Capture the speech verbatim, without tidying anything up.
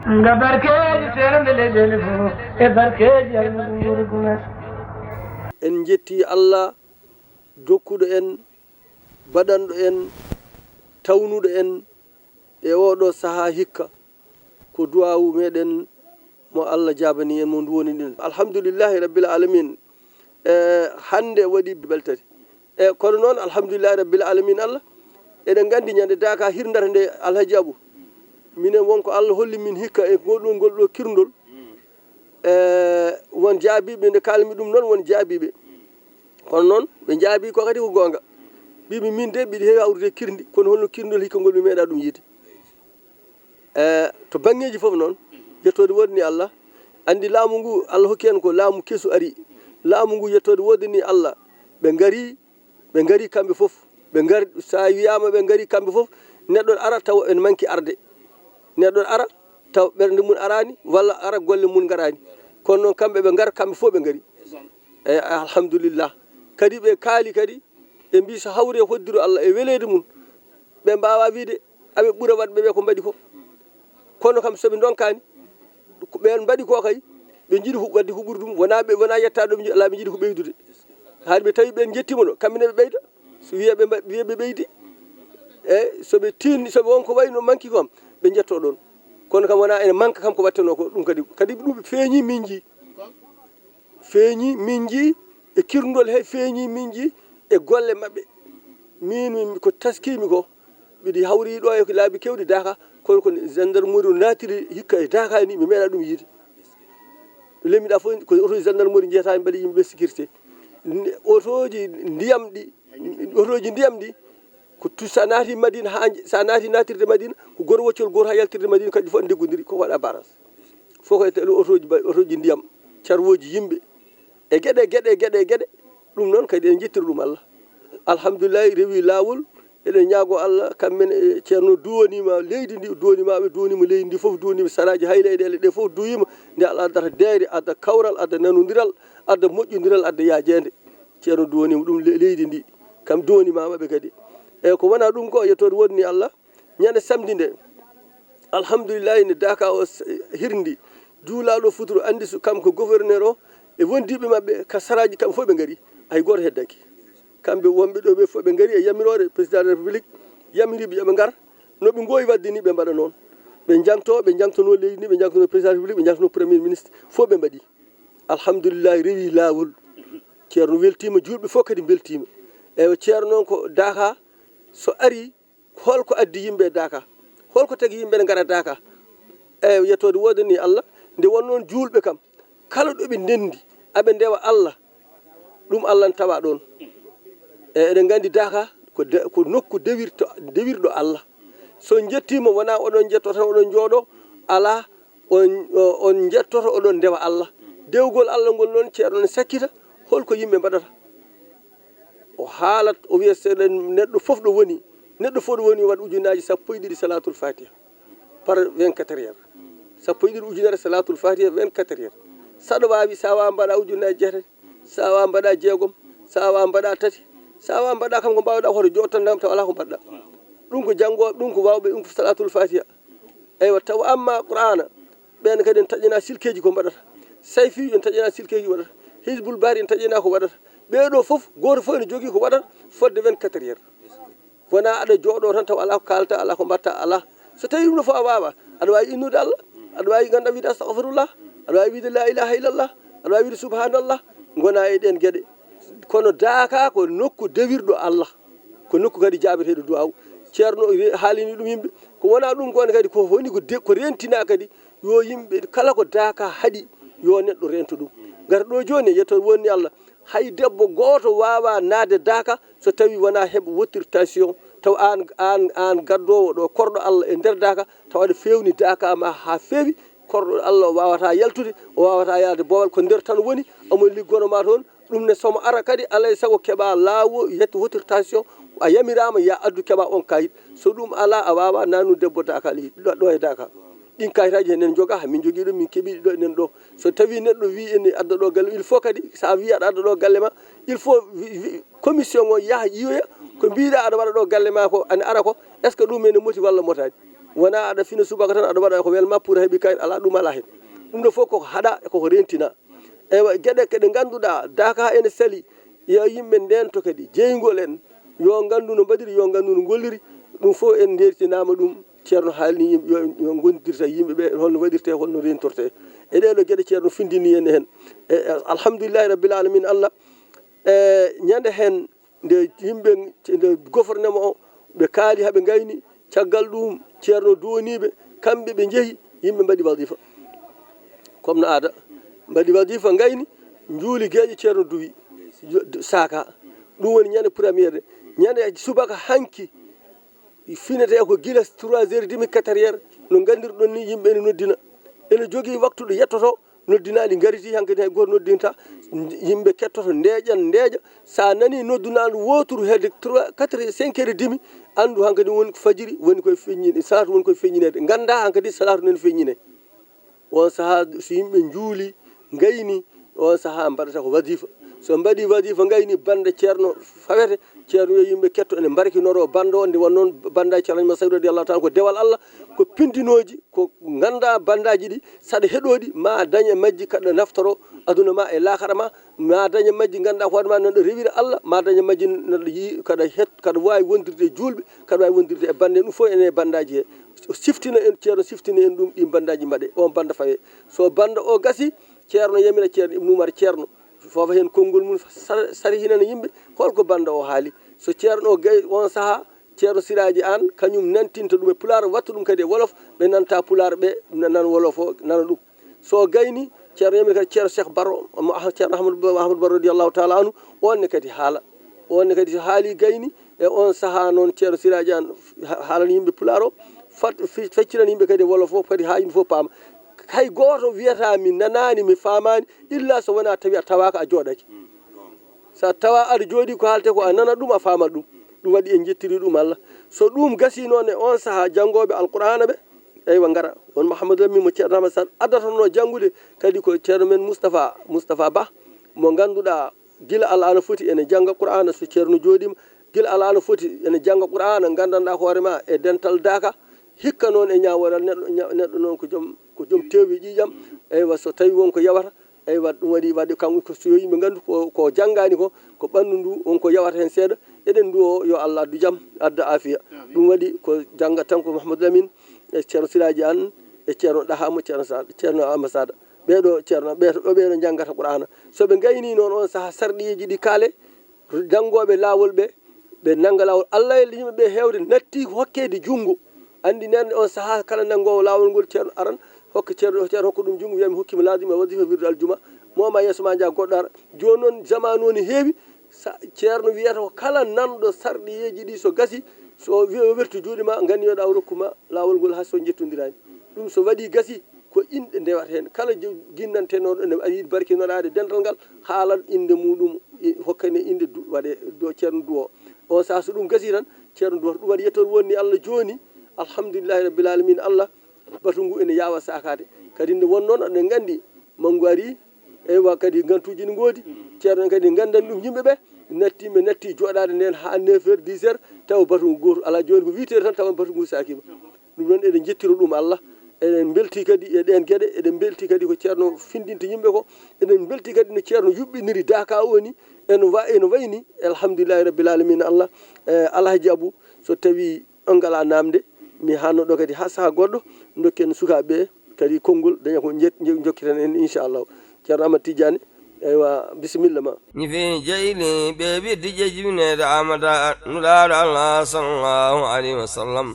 Nga barkeeji seernde leyɗeele fof e barkeeji almuɓe nguuri gumes. En njetti Allah dokkuɗo en, baɗanɗo en, tawnuɗo en e oɗo sahaa hikka. Ko duwaawu meɗen mo Allah jaabani en, mo nduwoni ɗen. Alhamdulillahi rabbil alamin. E hannde waɗi beltati. E kono noon, alhamdulillahi rabbil alamin, Allah, eɗen nganndi ñande daaka hirndata nde, Alhaji Abu, minen won ko Allah holli min hikka e ngol ɗo, ngol ɗo kirndol. E won jaabiiɓe, nde kaalmi ɗum noon, won jaabiiɓe. Kono noon, ɓe njaabii ko kadi ko goonga. Mbiimi min de, mbiɗa heewi hawrude kirndi, kono holno kirndol hikka ngol mi meeɗa ɗum yiide. E to baŋŋeeji fof noon, yettoode woodani Allah. Anndi laamu ngu Allah hokki en ko laamu kesu ari. Laamu ngu, yettoode woodani Allah. Ɓe ngari, ɓe ngari kamɓe fof. Ɓe ngari, so a wiyaama ɓe ngari kamɓe fof, neɗɗo ara tawa ene manki arde. Neɗɗo ara tawa ɓernde mum araani, walla ara golle mum ngaraani. Kono noon kamɓe ɓe ngara, kamɓe fof ɓe ngari. Eyi, alhamdulillah. Kadi ɓe kaali kadi, ɓe mbii so hawri e hoddiro Allah e weleede mum, ɓe mbaawaa wiyde aɓe ɓura waɗɓe ɓe ko mbaɗi ko. Kono kam so ɓe ndonkaani, ko ɓeen mbaɗi ko kay, ɓe njiɗi hu-, waɗde huɓɓude ɗum, wonaa ɓe, wonaa yettaade ɗo ɓe njiɗi, alaa, ɓe njiɗi ko ɓeydude. Haade ɓe tawi ɓeen njettiima ɗo, kamɓe ne ɓe ɓeyda. So wiyee ɓe mba-, wiyee ɓe ɓeydi, eyi, so ɓe tiinni, so ɓe won ko wayi no manki ko am, ɓe njettoo ɗoon. Kono kam wonaa ene manka kam ko waɗtenoo ko, ɗum kadi, kadi ɗum feeñii min njii. Feeñii min njii e kirndol he, feeñii min njii e golle maɓɓe. Min, min ko taskiimi ko, mbiɗi hawri ɗo e ko laabi keewɗi Daaka, kono ko gendarmerie o naatiri hikka e Daaka ni, mi meeɗaa ɗum yiide. Ɗo lemmiɗaa fof ko oto gendarmerie njeyata, mbaɗi yimɓe sécurité. N-, otooji ndiyam ɗi, otooji ndiyam ɗi, ko tu-, so a naati Madina haa nje-, so a naati naatirde Madina, ko goro woccol gooto haa yaltirde Madina, kadi fof ndeggondirii, ko waɗa barrage. Fof ko e otooji ba-, otooji ndiyam, carwooji yimɓe, e geɗe, geɗe, geɗe, geɗe. Ɗum noon kadi en njettira ɗum Allah. Alhamdulillahi, rewi laawol, eɗen ñaagoo Allah, kamɓe ne, e Ceerno duwaniima leydi ndi, duwaniima ɓe, duwaniima leydi ndi fof, duwaniima saraaji hayleyɗeele ɗe fof duwiima, nde Allah addata deeyre, adda kawral, adda nanondiral, adda moƴƴondiral, adda yaajeende. Ceerno duwaniima ɗum le-, leydi ndi, kam duwaniima maɓɓe kadi. Eyi, ko wonaa ɗum ko yettoode woodani Allah. Ñande samedi nde, alhamdulillahi, nde Daaka o s-, hirndi, juulaaɗo futuro anndi so kam ko gouverneur o e wondiiɓe maɓɓe ka saraaji, kamɓe fof ɓe ngari, hay gooto heddaki. Kamɓe wonɓe ɗo ɓe fof ɓe ngari e yamiroore président de la République, yamiriiɓe yo ɓe ngar, no ɓe ngoowi waɗde ni ɓe mbaɗa noon. Ɓe njangto, ɓe njangtono leydi ndi, ɓe njangtono président de la République, ɓe njangtono premier ministre, fof ɓe mbaɗi. Alhamdulillahi, rewi laawol. Ceerno weltiima, juulɓe fof kadi mbeltiima. Eywa, Ceerno noon ko Daaka, so ari, holko addi yimɓe Daaka? Holko tagi yimɓe ne ngara Daaka? Eywa, yettoode woodani Allah, nde won noon juulɓe kam, kala ɗo ɓe ndenndi, aɓe ndewa Allah, ɗum Allah ne tawa ɗoon. E, eɗen nganndi Daaka ko de-, ko nokku dewirto-, dewirɗo Allah. So njettiima, wonaa oɗon njettoo tan, oɗon njooɗoo, alaa, on, o-, on njettoto, oɗon ndewa Allah. Dewgol Allah ngol noon, Ceerno ne sakkita, holko yimɓe mbaɗata? O haalat, o wiya, so eɗen, neɗɗo fof ɗo woni, neɗɗo fof ɗo woni, o waɗa ujunnaaji sappo e ɗiɗi Salaatul Faatiha par vingt-quatre heures. Sappo e ɗiɗi ujunere Salaatul Faatiha vingt-quatre heures. Saɗa waawi, so a waawaa mbaɗa ujunnaaji jeetati, so a waawaa mbaɗa jeegom, so a waawaa mbaɗa tati, so a waawaa mbaɗa kam ko mbaawɗaa hoto jooɗo tan tawa alaa ko mbaɗɗaa. Ɗum ko janngooɓe, ɗum ko waawɓe, ɗum ko Salaatul Faatiha. Eywa, tawa amma Qur'aana, ɓeen kadi en taƴanaa silkeeji ko mbaɗata. Sayfiijo en taƴanaa silkeeji ko mbaɗata. Hizbul Bahri en taƴanaa ko waɗata. Ɓee ɗoo fof, gooto fof ene jogii ko waɗata fodde vingt-quatre heures. Wonaa aɗa jooɗoo tan tawa alaa ko kaaltaa, alaa ko mbaɗtaa, alaa. So tawii ɗum ɗoo fof a waawaa, aɗa waawi innude Allah, aɗa waawi nganndaa wiide astahfirullah, aɗa waawi wiide laa ilaaha illallah, aɗa waawi wiide subhaanallah, ngonaa e ɗeen geɗe. Kono Daaka ko nokku dewirɗo Allah, ko nokku kadi jaabeteeɗo duwaaw. Ceerno re-, haalini ɗum yimɓe, ko wonaa ɗum ko kadi ko woni ko de-, ko reentinaa kadi, yo yimɓe kala ko Daaka haɗi, yo neɗɗo reento ɗum. Ngati ɗo jooni, yettoode woodani Allah, hay debbo gooto waawaa naatde Daaka so tawii wonaa heɓ wottirtation, taw aan, aan, aan gaddoowo ɗo korɗo Allah e nder Daaka, taw aɗa feewni Daaka ma haa feewi, korɗo Allah o waawataa yaltude, o waawataa yahde boowal, ko nder tan woni, omo liggono ma toon. Ɗum ne, so mo ara kadi, alaa e sago keɓa laawo, yetto wottirtation, a yamiraama ya addu keɓa on kayit. So ɗum alaa, a waawaa naatnude debbo Daaka leydi, ɗo, ɗo e Daaka. Ɗin kayitaaji enen njogaa, min njogii ɗum, min keɓii ɗo enen ɗo. So tawii neɗɗo wii ene adda ɗo galle, il faut kadi, so a wii aɗa adda ɗo galle ma, il faut wi-, wi-, commission o yaha yiyoya ko mbiiɗaa aɗa waɗa ɗo galle ma ko, ene ara ko, est-ce que ɗum ene moti walla motaani? Wona aɗa fina subaka tan, aɗa waɗa ko welma pour a heɓi kayit, ala, ɗum ala hen. Ɗum ɗo fof koko haɗa, koko rentina. Eywa, geɗe keɗe ngannduɗaa, daka ene sali, yo yimɓe ndento kadi, jeyngol en, yo nganndu no mbaɗiri, yo nganndu no golliri, ɗum fof en ndeertinaama ɗum. Ceerno haalni yimɓe, yo, yo ngonndirta yimɓe ɓe, holno waɗirte, holno rentorte. E ɗee ɗo geɗe Ceerno findini en heen. E, e, alhamdulillahi rabbil alamin Allah. E, ñande heen nde yimɓe, nde gofornema o, ɓe kaali haa ɓe ngayni, caggal ɗum Ceerno duwoniiɓe, kamɓe ɓe njehi, yimɓe mbaɗi wadifa. Comme no aada, mbaɗi wadifa, ngayni, njuuli geeƴe Ceerno duwi, jo-, saaka. Ɗum woni ñande première nde. Ñande subaka hanki, finete ko gila trois heures et demi, quatre heures, no nganndirɗon ni, yimɓe ene noddina. Ene jogii waktu ɗo yettoto, noddinaaɗi ngariti, hankadi hay gooto noddinta, yimɓe kettoto, ndeeƴan, ndeeƴa. So a nanii noddu naandu wooturu hedde trois, quatre heures, cinq heures et demi, anndu hankadi woni ko fajiri, woni koye feññi-, salaatu woni koye feññineede. Nganndaa hankadi salaatu nani feññinee. On sahaa, so yimɓe njuuli, ngayni, on sahaa mbaɗata ko wadifa. So mbaɗi wadifa, ngayni, bannda Ceerno fawete, Ceerno yo yimɓe ketto ene mbarkinoro bannda o, nde won noon bannda Ceerno Alhaji Masaydu radiyallahu taala, ko dewal Allah, ko pindinooji, ko nganndaa banndaaji ɗi, saɗa heɗooɗi, ma dañ e majji kaɗa naftoro aduna ma e laakara ma, ma dañ e majji nganndaa hoore ma neɗɗo rewira Allah, ma dañ e majji neɗɗo yi-, kaɗa het-, kaɗa waawi wondirde e juulɓe, kaɗa waawi wondirde e bannde, ɗum fof ene e banndaaji he. O siftina en, Ceerno siftina en ɗum, ɗin banndaaji mbaɗe, on bannda fawe. So bannda o gasi, Ceerno yamira Ceerno Ibnu Umar Ceerno, foofa heen konngol mum, sar-, sarihinana yimɓe, holko bannda o haali. So Ceerno o gay-, on sahaa, Ceerno Siraaji Aan, kañum nantinta ɗum e Pulaar, watta ɗum kadi e Wolof, ɓe nanta Pulaar ɓe, na-, nan Wolof o, nana ɗum. So o gayni, Ceerno yamira kadi Ceerno Cheikh Baro, Mo-, Ceerno Ahmadu Ba, Ahmadu Baro radiyallahu taala anhu, on ne kadi haala. On ne kadi so haali gayni, e on sahaa noon Ceerno Siraaji Aan ha-, haalana yimɓe Pulaar o, fat-, fe-, feccirana yimɓe kadi e Wolof o, kadi haa yimɓe fof paama. Hay gooto wiyata mi nanaani, mi faamaani, illa so wonaa tawi a tawaaka, a jooɗake. So a tawa aɗa jooɗi, ko haalte ko a nana ɗum, a faama ɗum. Ɗum waɗi en njettiri ɗum Allah. So ɗum gasi noon e on sahaa, janngooɓe Alqur'aana ɓe, eywa, ngara. Won Mouhamadou Lamine mo Ceerno Ahmad Sall addatonoo janngude, kadi ko Ceerno men Moustapha, Moustapha Ba, mo ngannduɗaa gila alaa no foti ene jannga Qur'aana, so Ceerno jooɗiima, gila alaa no foti ene jannga Qur'aana, nganndanɗaa hoore ma e dental Daaka, hikka noon e ñaaworal neɗɗo, ña-, neɗɗo noon ko joom, ko joom teewu e ƴiiƴam, eywa, so tawi won ko yawata, eywa, ɗum waɗi, waɗi kam ko so yo yimɓe nganndu ko, ko janngaani ko, ko ɓanndu ndu won ko yawata heen seeɗa, eɗen nduwo yo Allah addu jam, adda aafiya. Ɗum waɗi ko jannga tan ko Mouhamadou Lamine e Ceerno Siraaji Aan e Ceerno Ɗaha mo Ceerno Sa-, Ceerno Amasada. Ɓee ɗo Ceerno, ɓee to, ɓee ɗo njanngata Qur'aana. So ɓe ngayni noon on sahaa sarɗiyeeji ɗi kaale, janngooɓe laawol ɓe, ɓe nannga laawol. Allah e yimɓe ɓe heewde natti hokkeede junngo. Anndi neɗɗo on sahaa kala nanngoowo laawol ngol, Ceerno aran, hokka Ceerno, Ceerno hokka ɗum junngo, wiya mi hokkii mo laazim e wazifa wirdu aljuma, mo ma yeeso ma njaa goɗɗo ara. Jooni noon, jamaanu o ne heewi, sa-, Ceerno wiyata ko kala nanɗo sarɗiyeeji ɗi so gasi, so o wi-, o wertu juuɗe ma, nganniyoɗaa o rokku ma laawol ngol haa so njettondiraani. Ɗum so waɗi gasi, ko inɗe ndewata heen. Kala jo-, ginnantenooɗo ene yiɗi barkinoraade dental ngal, haalan innde muɗum, i-, hokkane innde du-, waɗe do Ceerno Duwo. On sahaa so ɗum gasi tan, Ceerno Duwo, ɗum waɗi yettoor wonni Allah jooni, alhamdulillahi rabbil alamin, Allah, batu ngu ene yaawa saakaade. Kadi nde won noon, aɗen nganndi, manngu arii, eywa, kadi ngantuuji ne ngoodi. Ceerno en kadi nganndan ɗum yimɓe ɓe, natti, ɓe natti jooɗaade ndeen haa neuf heures, dix heures, tawa batu ngu gootu alaa. Jooni ko huit heures tan, tawa batu ngu saakiima. Ɗum noon, eɗen njettira ɗum Allah. Eɗen mbeltii kadi e ɗeen geɗe, eɗen mbeltii kadi ko Ceerno findinta yimɓe ko. Eɗen mbeltii kadi no Ceerno yuɓɓiniri Daaka o ni, eno wa-, eno wayni, alhamdulillahi rabbil alamin Allah. E, Alhaji Abu, so tawii on ngalaa naamnde, mi haanno ɗo kadi haa sahaa goɗɗo, ndokken sukaaɓe ɓe kadi konngol, daña ko njet-, nje-, njokkiten en, inchallahu. Ceerno Amadou Tidiane, eywa, bisimilla ma. Ñifi jeyli ɓe witti jejjune damata Nulaaɗo Allah sallallahu alayhi wa sallam.